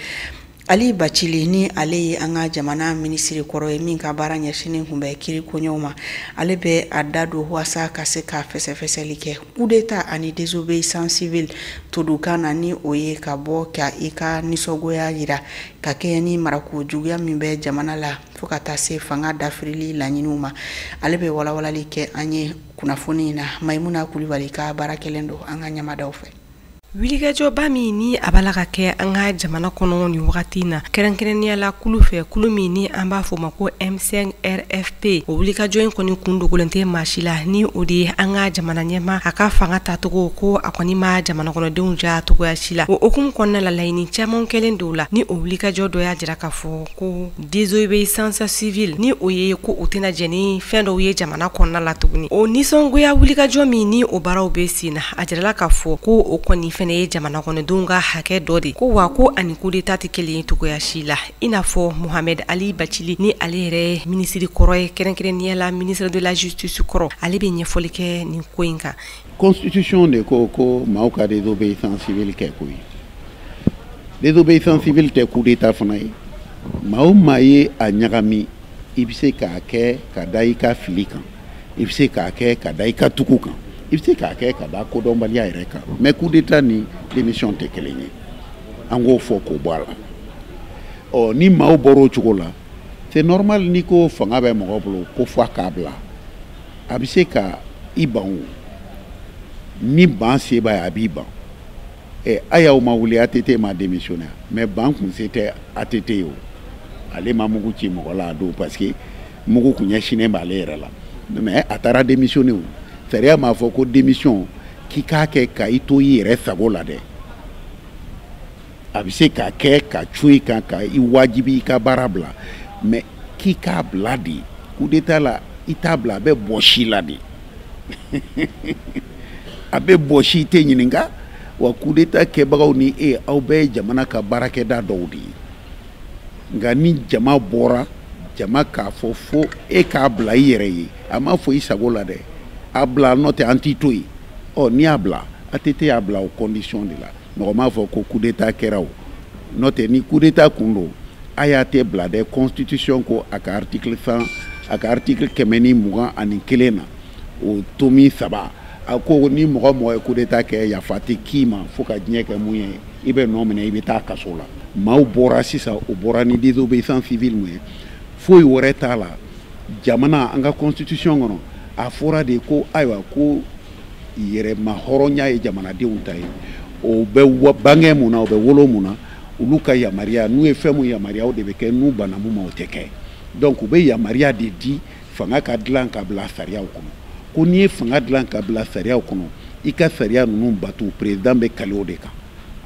A: Ali Bacili, ni ale ye an ka jamana minisiri kɔrɔ ye min ka baara ɲɛsinnen tun bɛ kiiri koɲɛw ma, ale bɛ a da don waasa ka se ka fɛsɛfɛsɛli kɛ coup d'état ani désobéissance civile todukan na, ni o ye ka bɔ ka i ka nisɔngoya yira ka kɛɲɛ ni marako juguya min bɛ jamana la, fo ka taa se fanga dafirili laɲiniw ma. Ale bɛ walawalali kɛ an ye kunnafoni in na. Mayimuna Kulibali ka baara kɛlen don an ka ɲamadaw fɛ.
J: Wulikajɔba min ni a b'a la ka kɛ an ka jamana kɔnɔ nin wagati in na, kɛrɛnkɛrɛnnenya la kulu fɛ, kulu min ni an b'a fɔ o ma ko M5 RFP, o wulikajɔ in kɔni kun dogolen tɛ maa si la, ni o de ye an ka jamana ɲɛmaa a ka fanga tacogo ko a kɔni ma jamana kɔnɔdenw ja cogoya si la. O hukumu kɔnɔna la, laɲini caman kɛlen dɔw la, ni o wulikajɔ dɔ y'a jira k'a fɔ ko désobéissance civile, ni o ye ko u tɛna jɛn ni fɛn dɔw ye jamana kɔnɔna la tuguni. O nisɔngoya wulikajɔ min ni o baaraw bɛ sen na, a jirala k'a fɔ ko o kɔni fɛnɛ ye jamana kɔnɔdenw ka hakɛ dɔ de ko, wa ko ani coup d'état tɛ kelen ye cogoya si la. I n'a fɔ Mohamed Ali Bacili, ni ale yɛrɛ minisiri kɔrɔ ye, kɛrɛnkɛrɛnnenya la ministre de la justice kɔrɔ, ale bɛ ɲɛfɔli kɛ nin ko in kan.
K: Constitution de ko ko maaw ka désobéissance civile kɛ koyi. Désobéissance civile tɛ coup d'état fana ye. Maa o maa ye a ɲagami, i bɛ se k'a kɛ ka da i ka fili kan, i bɛ se k'a kɛ ka da i ka tugu kan, i bɛ se k'a kɛ ka da kodɔnbaliya yɛrɛ kan, mais coup d'état ni démission tɛ kelen ye. An k'o fɔ k'o bɔ a la. Ɔ, ni maaw bɔra o cogo la, c'est normal. N'i ko fanga bɛ mɔgɔ bolo ko fo a k'a bila, a bɛ se ka i ban. O ni ban se b'a ye, a b'i ban. Ɛ, a y'aw ma wuli, ATT ma démissionné, mais ban kun se tɛ ATT ye. O ale ma mugu ci mɔgɔ la a don, parce que mugu kun ɲɛsinnen b'ale yɛrɛ la, mais a taara démissionné. O sariya m'a fɔ ko démission k'i k'a kɛ ka i to i yɛrɛ sago la dɛ. A bɛ se k'a kɛ ka cun i kan, ka i wajibi i ka baara bila, mais k'i k'a bila de, coup d'état la, i t'a bila, a bɛ bɔsi la de, a bɛ bɔsi, i tɛ ɲininka. Wa coup d'état kɛbagaw ni e, aw bɛɛ ye jamana ka baarakɛda dɔw de ye. Nka ni jama bɔra, jama k'a fɔ fo e k'a bila i yɛrɛ ye, a m'a fɔ i sago la dɛ, a bila, n'o tɛ an t'i to yen. Ɔ, n'i y'a bila, ATT y'a bila o condition de la. Mɔgɔ m'a fɔ ko coup d'état kɛra o, n'o tɛ ni coup d'état kun don, a y'a tɛ bila dɛ. Constitution ko a ka article 100, a ka article 121 na, o tomi 3, a ko ni mɔgɔ mɔgɔ ye coup d'état kɛ, yafa tɛ k'i ma fo ka diɲɛ kɛ mun ye, i bɛ nɔ minɛ, i bɛ taa kaso la. Maaw bɔra sisan, o bɔra ni désobéissance civile mun ye, foyi wɛrɛ t'a la. Jamana an ka constitution kɔnɔ, a fɔra de ko ayiwa, ko yɛrɛma hɔrɔnya ye jamanadenw ta ye. O bɛ bange mun na, o bɛ wolo mun na? Olu ka yamaruya. N'u ye fɛn mun yamaruya, o de bɛ kɛ. N'u banna mun ma, o tɛ kɛ. Donc u bɛ yamaruya de di fanga ka dilan ka bila sariyaw kɔnɔ, ko n'i ye fanga dilan ka bila sariyaw kɔnɔ, i ka sariya ninnu bato. Président bɛ kali o de kan,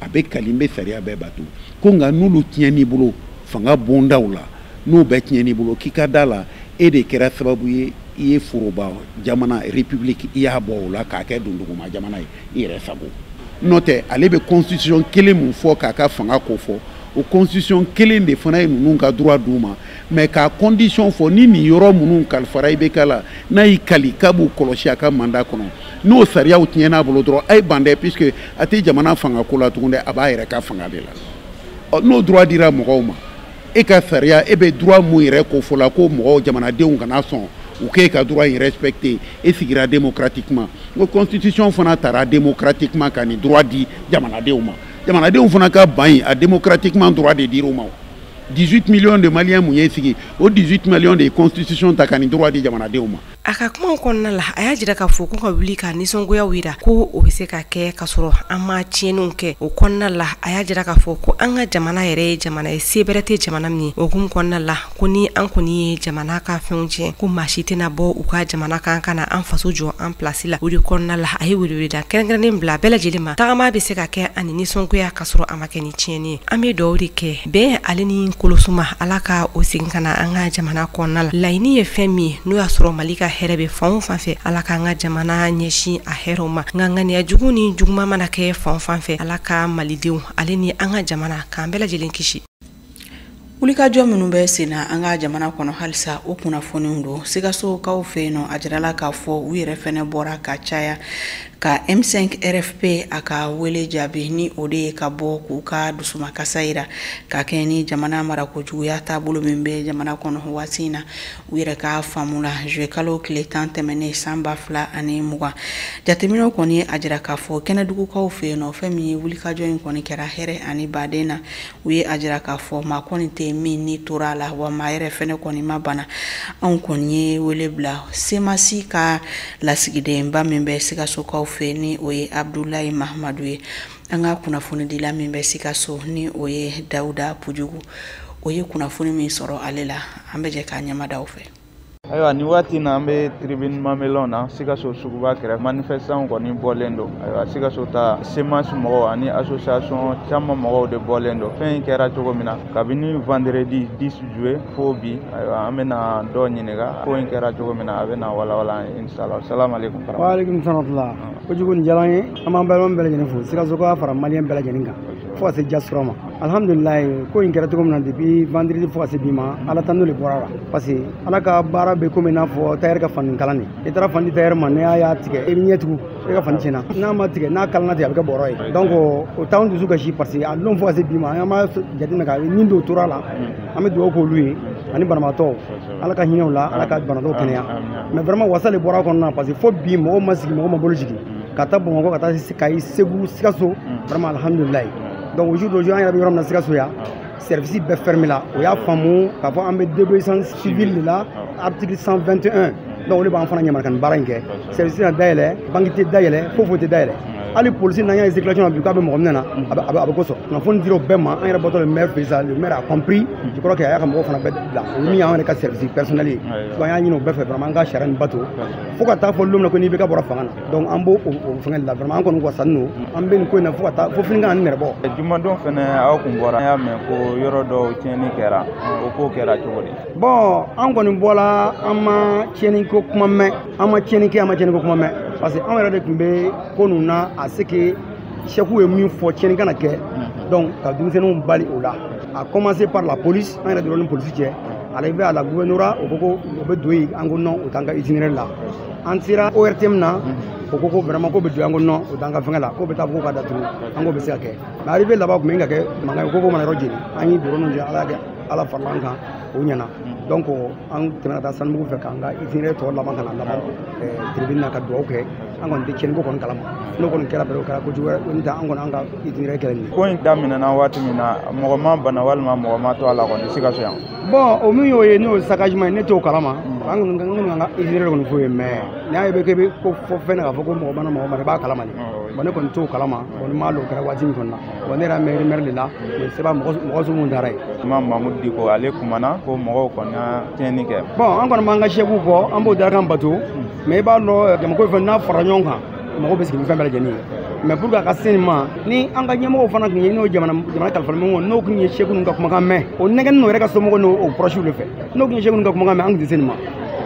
K: a bɛ kali n bɛ sariya bɛɛ bato. Ko nka n'olu tiɲɛn'i bolo fanga bondaw la, n'o bɛɛ tiɲɛn'i bolo, k'i ka da la, e de kɛra sababu ye i ye foroba jamana république, i y'a bɔ o la k'a kɛ dunduguma jamana ye i yɛrɛ sago. N'o tɛ, ale bɛ constitution kelen mun fɔ k'a ka fanga ko fɔ, o constitution kelen de fana ye ninnu ka droit d'u ma, mais k'a condition fɔ ni nin yɔrɔ minnu kalifara IBK la, n'a y'i kali k'a b'u kɔlɔsi a ka mandat kɔnɔ, n'o sariyaw tiɲɛn'a bolo dɔrɔn, a ye ban dɛ, puisque a tɛ jamana fanga ko la tugun dɛ, a b'a yɛrɛ ka fanga de la. Ɔ, n'o droit dira mɔgɔw ma, e ka sariya, e bɛ droit mun yɛrɛ ko fɔ la, ko mɔgɔw, jamanadenw kana sɔn u k'e ka droit in respecter, e sigira démocratiquement, n ko constitution fana taara démocratiquement ka nin droit di jamanadenw ma, jamanadenw fana ka ban yen, a démocratiquement droit de dir'u ma. 18 millions de Maliens mun ye sigi, o 18 millions de ye constitution ta ka nin droit di jamanadenw ma.
J: A ka kumaw kɔnɔna la, a y'a jira k'a fɔ ko ka wuli ka nisɔngoyaw yira, ko o bɛ se ka kɛ ka sɔrɔ an ma tiɲɛniw kɛ. O kɔnɔna la, a y'a jira k'a fɔ ko an ka jamana yɛrɛ ye jamana ye, se bɛrɛ tɛ jamana min ye. O hukumu kɔnɔna la, ko ni an kɔni ye jamana ka fɛnw tiɲɛ, ko maa si tɛna bɔ u ka jamana kan ka na an faso jɔ an place la. O de kɔnɔna la, a ye weleweleda kɛrɛnkɛrɛnnen bila bɛɛ lajɛlen ma: tagama bɛ se ka kɛ ani nisɔngoya ka sɔrɔ a ma kɛ ni tiɲɛni ye. An bɛ dugawu de kɛ bɛn ale ni kolosuma, Ala ka o segin ka na an ka jamana kɔnɔna la. Laɲini ye fɛn min ye, n'o y'a sɔrɔ Mali ka hɛrɛ bɛ fan o fan fɛ, Ala k'an ka jamana ɲɛsin a hɛrɛw ma. Nka ŋaniya jugu ni juguman mana kɛ fan o fan fɛ, Ala ka malidenw ale ni an ka jamana k'an bɛɛ lajɛlen kisi.
A: Wulikajɔ minnu bɛ sen na an ka jamana kɔnɔ halisa, o kunnafoniw don. Sikasokaw fɛ yen nɔ, a jirala k'a fɔ u yɛrɛ fɛnɛ bɔra ka caya ka M5 RFP a ka wele jaabi, ni o de ye ka bɔ k'u ka dusumakasa yira ka kɛ ni jamana marakojuguya taabolo min bɛ jamana kɔnɔ waati in na. U yɛrɛ ka faamu la, juillet kalo tile 10 tɛmɛnen san 2020, jateminɛw kɔni a jira k'a fɔ kɛnɛdugukaw fɛ yen nɔ, fɛn min ye wulikajɔ in kɔni kɛra hɛrɛ ani baden na. U ye a jira k'a fɔ maa kɔni tɛ min ni tora a la, wa maa yɛrɛ fɛnɛ kɔni ma bana. Anw kɔni ye wele bila CMAS ka lasigidenba min bɛ Sikasokaw fɛ, ni o ye Abdoulaye Mahamadou ye. An ka kunnafonidila min bɛ Sikaso, ni o ye Dawuda Pujugu, o ye kunnafoni min sɔrɔ ale la, an bɛ jɛ k'a ɲɛmada aw fɛ.
L: Ayiwa, nin waati na, an bɛ tribune Mamelon na, Sikaso suguba kɛrɛfɛ. Manifestant kɔni bɔlen don. Ayiwa, Sikaso ta CMAS mɔgɔw ani association caman mɔgɔw de bɔlen don. Fɛn in kɛra cogo min na kabini vendredi 10 juillet fo bi, ayiwa, an bɛna dɔ ɲininka ko in kɛra cogo min na, a bɛna walawala an ye, inshallah. Salamu aleykum.
M: Waaleykum salam. Kojugu nin diyara an ye. An b'an balima bɛɛ lajɛlen fo, Sikaso ka fara maliyɛn bɛɛ lajɛlen kan fo ka se diaspora ma. Alhamdulilayi, ko in kɛra cogo min na depuis vendredi fo ka se bi ma, Ala tanu de bɔra la, parce que Ala ka baara bɛ komi i n'a fɔ tailleur ka fani kalan de. I taara fani di tailleur ma, n'i y'a tigɛ, i bɛ ɲɛ tugun, e ka fani tiɲɛna. N'a ma tigɛ, n'a kalanna ten, a bɛ kɛ bɔrɔ ye. Donc o t'anw dusu kasi, parce que a don fo ka se bi ma, an b'a jateminɛ ka ni dɔw tora la, an bɛ dugawu k'olu ye ani banabaatɔ, Ala ka hinɛ u la, Ala ka banabaatɔ kɛnɛya. Mais vraiment, wasa de bɔra a kɔnɔna na, parce que fo bi mɔgɔw ma sigi, mɔgɔw ma bolo jigin ka taa Bamakɔ, ka taa Kayi, Segu, Sikaso. Vraiment, alhamdulilayi. Donc au jour d'aujourd'hui, an yɛrɛ bɛ yɔrɔ min na Sikaso yan, service bɛɛ fermé la. O y'a faamu k'a fɔ an bɛ désobéissance civile de la, article 121. Donc o de b'an fana ɲamana ka nin baara in kɛ. Service na dayɛlɛ, banque tɛ dayɛlɛ, foyi foyi tɛ dayɛlɛ. Hali polisi n'an y'a ye circulation na bi k'a bɛ mɔgɔ minɛ na, a bɛ ko sɔrɔ. Kunnafoni dira o bɛɛ ma. An yɛrɛ bɔtɔ le maire fɛ sisan, le maire a compris, je crois que a y'a ka mɔgɔw fana bɛɛ bila, o ye min y'an yɛrɛ ka service personnel ye. Donc an y'a ɲini o bɛɛ fɛ, vraiment, an ka sariya nin bato fo ka taa fɔ don min na ko n'i bɛ ka bɔra fanga na. Donc an b'o o fɛngɛ de la. Vraiment, an kɔni wasani don, an bɛ nin ko in na fo ka taa fo fini ka na nɛrɛ bɔ.
L: Jumadon fɛnɛ, aw kun bɔra, an y'a mɛn ko yɔrɔ dɔw tiɲɛni kɛra. O ko kɛra cogo di?
M: Bon, an kɔni bɔla, an ma tiɲɛni ko kuma mɛn, an ma tiɲɛni kɛ, an ma tiɲɛni ko kuma mɛn, parce que anw yɛrɛ de tun bɛ ko ninnu na à ce que chef ye min fɔ, tiɲɛni kana kɛ. Donc ka denmisɛnninw bali o la, à commencer par la police. An yɛrɛ dɔrɔn ni polisi cɛ, arrivé à la gouvernorat, o ko ko o bɛ don yen, an ko non, o t'an ka itinéraire la. An sera ORTM na, o ko ko vraiment ko bɛ don, an ko non, o t'an ka fɛngɛ la, k'o bɛ taa fo ka datugu, an k'o bɛ se ka kɛ. Mais arrivé là-bas, tun bɛ ka kɛ mankan ye, ko ko mana yɔrɔ jeni, an ye bureau ninnu jɛ. Ala kɛ Ala farala an kan, o ɲɛna. Donc an tɛmɛna taa Sanubugu fɛ k'an ka itinéraire tɔ laban ka na laban tribune na ka dugawu kɛ. An kɔni tɛ tiɲɛni ko kɔni kalama. N'o kɔni kɛra bɛrɛ, o kɛra kojugu wɛrɛ n'o tɛ, an kɔni an ka itinéraire kɛra nin ye.
L: Ko in daminɛna waati min na, mɔgɔ ma bana walima mɔgɔ ma to a la kɔni Sikaso yan?
M: Bon, o min y'o ye, n'o ye saccagement ye, ne t'o kalama. An kɔni ka itinéraire kɔni f'o ye. Mais n'a ye bɛ k'e bɛ ko fɔ fɛn na k'a fɔ ko mɔgɔ mana mɔgɔ ma, i b'a kalama de. Bon, ne kɔni t'o kalama. Bon, ne m'a lɔn o kɛra waati min kɔni na. Bon, ne yɛrɛ mɛn maire de la, mais c'est pas mɔgɔ sugu mun taara yen.
L: Imam Mahmoud Dicko, ale kumana ko mɔgɔw kɔni ka tiɲɛni kɛ.
M: Bon, an kɔni b'an ka chefw kɔ, an b'o darakan bato. Mais i b'a lɔn, jamako ye fɛn n'a fara ɲɔgɔn kan, mɔgɔw bɛ sigi ni fɛn bɛɛ lajɛlen ye. Mais pour que a ka se nin ma, ni an ka ɲɛmɔgɔw fana tun ye, n'o jamana jamana kalifa ɲɔgɔn, n'o tun ye chef ninnu ka kumakan mɛn, o nɛgɛnni n'o yɛrɛ ka somɔgɔw n'o proches de fɛ, n'o tun ye chef ninnu ka kumakan mɛn, an tun tɛ se nin ma.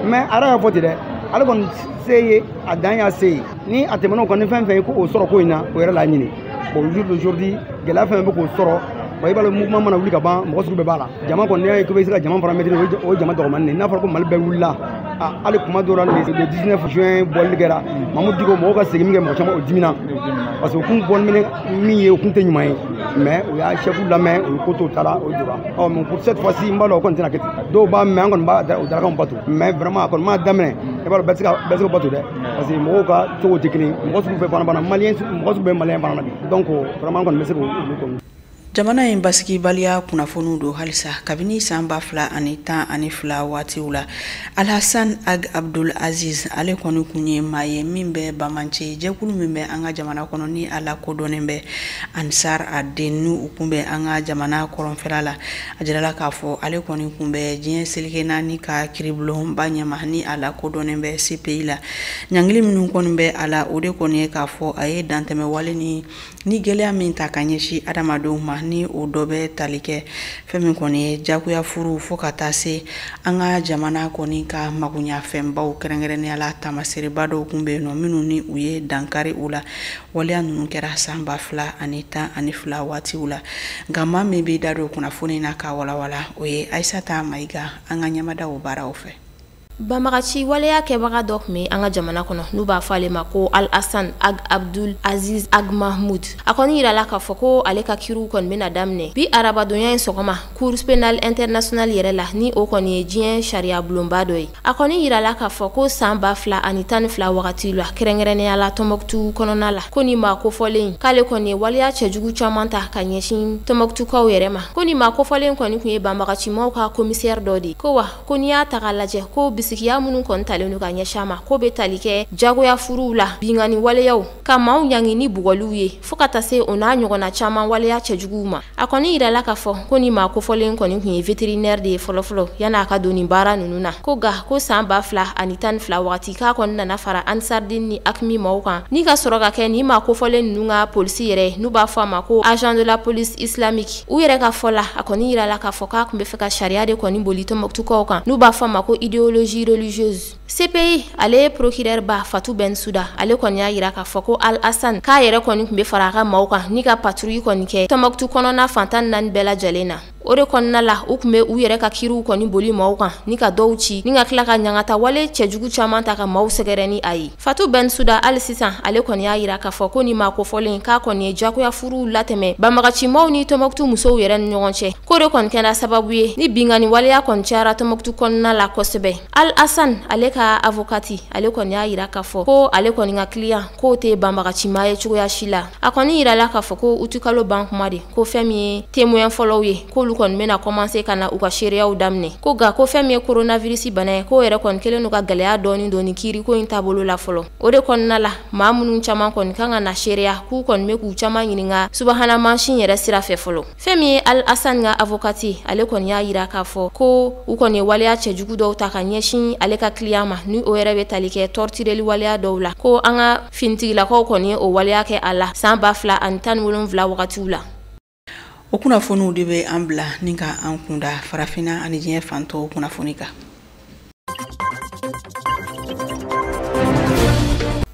M: Mais a yɛrɛ y'a fɔ ten dɛ, ale kɔni se ye a dan y'a se ye. Ni a tɛmɛn'o kan, ni fɛn fɛn ye ko o sɔrɔ ko in na, o yɛrɛ la ɲini. Bon, jour d'aujourd'hui, gɛlɛya fɛn fɛn bɛ k'o sɔrɔ. Bon, i b'a dɔn, mouvement mana wuli ka ban, mɔgɔ sugu bɛɛ b'a la. Jama kɔni, n'i y'a ye k'i bɛ se ka jama fana maîtriser, o ye jama dɔgɔmanin de ye. N'a fɔra ko Mali bɛɛ wulila, hali kuma dɔw la, le 19 juin bɔli kɛra, Mahmoud Dicko, mɔgɔw ka segin min kɛ, mɔgɔ caman o dimina, parce que o kun bɔli min ye, o kun tɛ ɲuman ye. Mais o y'a chef lamɛn, o ye ko to ta la, o jɔra. Ɔ, mais pour cette fois ci, n b'a dɔn o kɔni tɛna kɛ ten. Dɔw b'a mɛn, an kɔni b'a o darakaw bato. Mais vraiment, a kɔni m'a daminɛ, i b'a dɔn, bɛɛ tɛ se ka bɛɛ tɛ se k'o bato dɛ, parce que mɔgɔw ka cogo tɛ kelen ye. Mɔgɔ sugu bɛɛ fana banna maliyɛn, mɔgɔ sugu bɛɛ maliyɛn fana na bi. Donc vraiment, an kɔni bɛ se k'olu kɔni.
A: Jamana in basigibaliya kunnafoniw don halisa. Kabini san 2012 waatiw la, Alhassan Ag Abdul Aziz, ale kɔni kun ye maa ye min bɛ bamance jɛkulu min bɛ an ka jamana kɔnɔ, ni a lakodɔnnen bɛ Ansar ad-Din, ni u kun bɛ an ka jamana kɔrɔnfɛla la. A jirala k'a fɔ ale kɔni kun bɛ diɲɛ seleke naani ka kiribulonba ɲɛma, ni a lakodɔnnen bɛ CPI la. Ɲangili minnu kɔni bɛ a la, o de kɔni ye k'a fɔ a ye dantɛmɛ wale ni gɛlɛya min ta ka ɲɛsin adamadenw ma, ni o dɔ bɛ tali kɛ fɛn min kɔni ye jagoya furu, fo ka taa se an ka jamana kɔni ka magoɲafɛnbaw, kɛrɛnkɛrɛnnenya la taamasereba dɔw kun bɛ yen nɔ minnu ni u ye dankari u la. Waleya ninnu kɛra san 2012 waatiw la. Nka maa min b'i da don kunnafoni na k'a walawala, o ye Ayisata Mayiga, an ka ɲɛmada o baaraw fɛ.
N: Banbagaci waleya kɛbaga dɔ tun bɛ an ka jamana kɔnɔ, n'u b'a fɔ ale ma ko Al Hassan Ag Abdul Aziz Ag Mahmoud. A kɔni yirala k'a fɔ ko ale ka kiriw kɔni bɛna daminɛ bi arabadonya in sɔgɔma Cour pénale internationale yɛrɛ la, ni o kɔni ye diɲɛ sariya bulonba dɔ ye. A kɔni yirala k'a fɔ ko san 2012 wagati la, kɛrɛnkɛrɛnnenya la Tɔnbɔkutu kɔnɔna la, ko nin maa kofɔlen k'ale kɔni ye waleya cɛjugu caman ta ka ɲɛsin Tɔnbɔkutukaw yɛrɛ ma. Ko nin maa kofɔlen kɔni tun ye banbagacimaw ka commissaire dɔ de ye. Ko wa ko n'i y'a ta k'a lajɛ, ko kunsigiya minnu kɔni talen don ka ɲɛsin a ma, k'o bɛ tali kɛ jagoya furuw la, binkanni waleyaw, ka maaw ɲangi ni bugɔliw ye, fo ka taa se o n'a ɲɔgɔnna caman waleya cɛjuguw ma. A kɔni yirala k'a fɔ ko nin maa kofɔlen kɔni tun ye vétérinaire de ye fɔlɔfɔlɔ yan'a ka don nin baara ninnu na. Ko nka ko san 2012 wagati k'a kɔni nana fara Ansardine ni AQMI maaw kan, ni ka sɔrɔ ka kɛ nin maa kofɔlen ninnu ka polisi yɛrɛ, n'u b'a fɔ a ma ko agent de la police islamique. U yɛrɛ ka fɔ la, a kɔni yirala k'a fɔ k'a tun bɛ fɛ ka sariya de kɔni boli Tɔnbukutukaw kan, n'u b'a fɔ a ma ko idéologie religieuse. CPI ale ye procureur ba Fatou Bensouda, ale kɔni y'a yira k'a fɔ ko Al Hassan k'a yɛrɛ kɔni tun bɛ fara a ka maaw kan ni ka patrouille kɔni kɛ Tɔnbukutu kɔnɔna fan 14 bɛɛ lajɛlen na. O de kɔnɔna la, u tun bɛ u yɛrɛ ka kiriw kɔni boli maaw kan ni ka dɔw ci, ni ka tila ka ɲangata wale cɛjugu caman ta ka maaw sɛgɛrɛ ni a ye. Fatou Bensouda hali sisan ale kɔni y'a yira k'a fɔ ko nin maa kofɔlen k'a kɔni ye jagoya furuw latɛmɛ banbagacimaw ni Tɔnbukutu musow yɛrɛ ni ɲɔgɔn cɛ, k'o de kɔni kɛra sababu ye ni binkanni waleya kɔni cayara Tɔnbukutu kɔnɔna la kosɛbɛ. Al Hassan ale ka avocati ale kɔni y'a yira k'a fɔ ko ale kɔni ka client k'o tɛ banbagacima ye cogoya si la. A kɔni yirala k'a fɔ ko utikalo ban kuma de, ko fɛn min ye témoin fɔlɔw ye, k'olu kɔni bɛna commencer ka na u ka seereyaw daminɛ. Ko nka ko fɛn min ye coronavirus bana ye, k'o yɛrɛ kɔni kɛlen don ka gɛlɛya dɔɔni don nin kiiriko in taabolo la fɔlɔ. O de kɔnɔna la, maa minnu caman kɔni kan ka na seereya, k'u kɔni bɛ k'u caman ɲininka subahana mansin yɛrɛ sira fɛ fɔlɔ. Fɛn min ye Al Hassan ka avocati, ale kɔni y'a yira k'a fɔ ko u kɔni ye waleya cɛjugu dɔw ta ka ɲɛsin ale ka client ma, ni o yɛrɛ bɛ tali kɛ tortureli waleya dɔw la, ko an ka finitigilakaw kɔni ye o waleya kɛ a la san 2017 wagatiw la.
A: O kunnafoniw de bɛ an bila ni ka an kunda farafinna ani diɲɛ fan tɔw kunnafoni kan.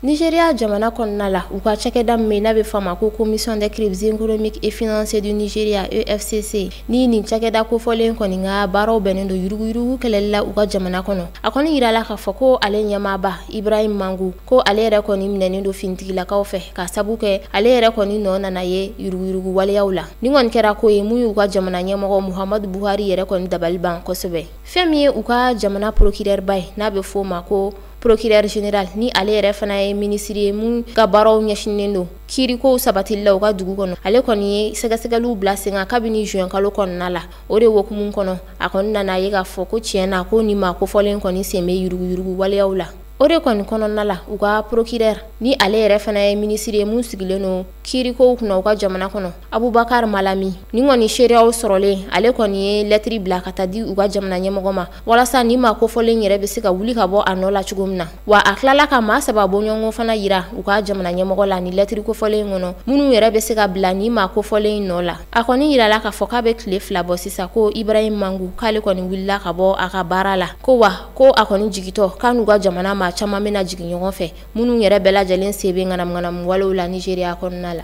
N: Nigeria jamana kɔnɔna la, u ka cakɛda min n'a bɛ fɔ a ma ko Commission des crimes économiques et financiers du Nigeria EFCC, ni nin cakɛda kofɔlen kɔni ka baaraw bɛnnen don yuruguyurugu kɛlɛli la u ka jamana kɔnɔ. A kɔni yirala k'a fɔ ko ale ɲɛmaaba Ibrahim Mangu, ko ale yɛrɛ kɔni minɛnen don finitigilakaw fɛ ka sabu kɛ ale yɛrɛ kɔni nɔ nana ye yuruguyurugu waleyaw la. Nin kɔni kɛra ko ye mun y'u ka jamana ɲɛmɔgɔ Muhammadu Buhari yɛrɛ kɔni dabali ban kosɛbɛ. Fɛn min ye u ka jamana procureur ba ye, n'a bɛ fɔ o ma ko procureur général, ni ale yɛrɛ fana ye minisiri ye mun ka baaraw ɲɛsinnen don kiirikow sabatili la u ka dugu kɔnɔ, ale kɔni ye sɛgɛsɛgɛliw bila sen kan kabini juin kalo kɔnɔna la. O de hukumu kɔnɔ, a kɔni nana ye k'a fɔ ko tiɲɛ na ko nin maa kofɔlen kɔni sen bɛ yuruguyurugu waleyaw la. O de kɔni kɔnɔna la, u ka procureur ni ale yɛrɛ fana ye minisiri ye mun sigilen don kiirikow kunna u ka jamana kɔnɔ, Abubakar Malami, nin kɔni seereyaw sɔrɔlen, ale kɔni ye lɛtiri bila ka taa di u ka jamana ɲɛmɔgɔ ma walasa nin maa kofɔlen yɛrɛ bɛ se ka wuli ka bɔ a nɔ la cogo min na. Wa a tilala ka maa 3 bɔɲɔgɔnko fana yira u ka jamana ɲɛmɔgɔ la ni lɛtiri kofɔlen kɔnɔ, minnu yɛrɛ bɛ se ka bila nin maa kofɔlen nɔ la. A kɔni yirala k'a fɔ k'a bɛ tile 2 bɔ sisan ko Ibrahim Mangu k'ale kɔni wulila ka bɔ a ka baara la, ko wa ko a kɔni jigitɔ k'a n'u ka jamana maa caman bɛna jigin ɲɔgɔn fɛ, minnu yɛrɛ bɛɛ lajɛlen sen bɛ ŋanamuŋanamu walew la Nigeria kɔnɔna la.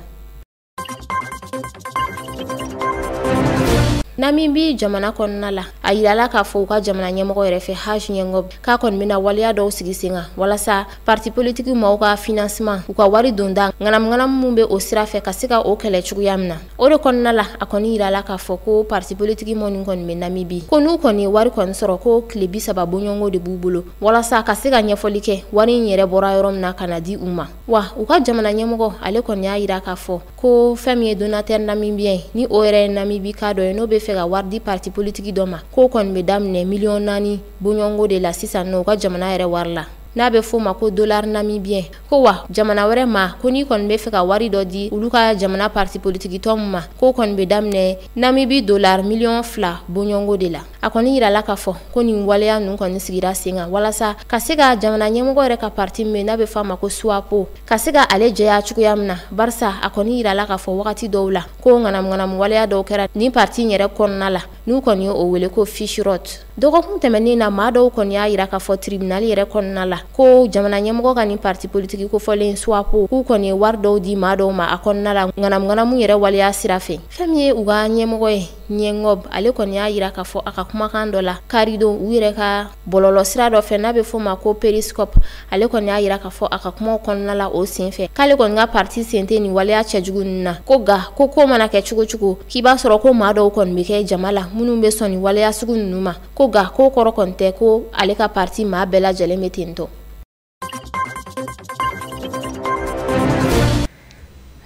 N: Namibi jamana kɔnɔna la, a yirala k'a fɔ u ka jamana ɲɛmɔgɔ yɛrɛ fɛ Hage Geingob k'a kɔni bɛna waleya dɔw sigi sen kan walasa parti politique maaw ka financement, u ka wari donda ŋanamuŋanamu min bɛ o sira fɛ ka se ka o kɛlɛ cogoya min na. O de kɔnɔna la, a kɔni yirala k'a fɔ ko parti politique minnu kɔni bɛ Namibi, ko n'u kɔni ye wari kɔni sɔrɔ, ko tile 30 bɔɲɔgɔnko de b'u bolo walasa ka se ka ɲɛfɔli kɛ wari in yɛrɛ bɔra yɔrɔ min na ka na di u ma. Wa u ka jamana ɲɛmɔgɔ ale kɔni y'a yira k'a fɔ ko fɛn min ye donateur namibien ni o yɛrɛ ye Namibi ka dɔ ye, n'o bɛ fɛ ka wari di parti politique dɔ ma, k'o kɔni bɛ daminɛ 4 miliyɔn bɔɲɔgɔnko de la sisan nɔ u ka jamana yɛrɛ wari la, n'a bɛ f'o ma ko dollar namibien. Ko wa jamana wɛrɛ ma, ko n'i kɔni bɛ fɛ ka wari dɔ di olu ka jamana parti politique tɔn ma, k'o kɔni bɛ daminɛ Namibi dollar 2 miliyɔn bɔɲɔgɔnko de la. A kɔni yirala k'a fɔ ko nin waleya ninnu kɔni sigira sen kan walasa ka se ka jamana ɲɛmɔgɔ yɛrɛ ka parti min n'a bɛ f'a ma ko SWAPO, ka se ka ale jɛya cogoya min na, barisa a kɔni yirala k'a fɔ wagati dɔw la ko ŋanamuŋanamu waleya dɔw kɛra nin parti in yɛrɛ kɔnɔna la, n'u kɔni ye o wele ko fiche-rot. Dɔgɔkun tɛmɛnen na, maa dɔw kɔni y'a yira k'a fɔ tribunal yɛrɛ kɔnɔna la ko jamana ɲɛmɔgɔ ka nin parti politique kofɔlen SWAPO, k'u kɔni ye wari dɔw di maa dɔw ma a kɔnɔna la ŋanamuŋanamu yɛrɛ waleya sira fɛ. Fɛn min ye u ka ɲɛmɔgɔ ye Geingob, ale kɔni y'a yira k'a fɔ a ka kumakan dɔ la karidon u yɛrɛ ka bɔlɔlɔ sira dɔ fɛ n'a bɛ f'o ma ko Periscope, ale kɔni y'a yira k'a fɔ a ka kumaw kɔnɔna la o sen fɛ k'ale kɔni ka parti sen tɛ nin waleya cɛjugu ninnu na, ko nka ko ko mana kɛ cogo cogo k'i b'a sɔrɔ ko maa dɔw kɔni bɛ kɛ jama la minnu bɛ sɔn nin waleya sugu ninnu ma, ko nka k'o kɔrɔ kɔni tɛ ko ale ka parti maa bɛɛ lajɛlen bɛ ten tɔ.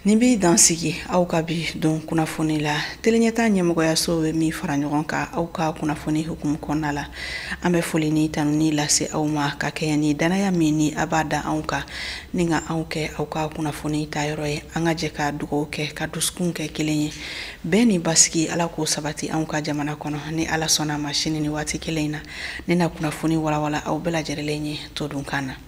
A: Nin b'i dan sigi aw ka bi don kunnafoni la. Teleɲɛta ɲɛmɔgɔyaso bɛ min fara ɲɔgɔn kan aw ka kunnafoni hukumu kɔnɔna la, an bɛ foli ni tanuni lase aw ma ka kɛɲɛ ni danaya min ni a b'a da anw kan ni ka anw kɛ aw ka kunnafoni tayɔrɔ ye. An ka jɛ ka dugawu kɛ ka dusukun kɛ kelen ye, bɛn ni basigi, Ala k'o sabati anw ka jamana kɔnɔ. Ni Ala sɔnna a ma, sini ni waati kelen in na, ne na kunnafoni walawala aw bɛɛ lajɛlen ye todunkan na.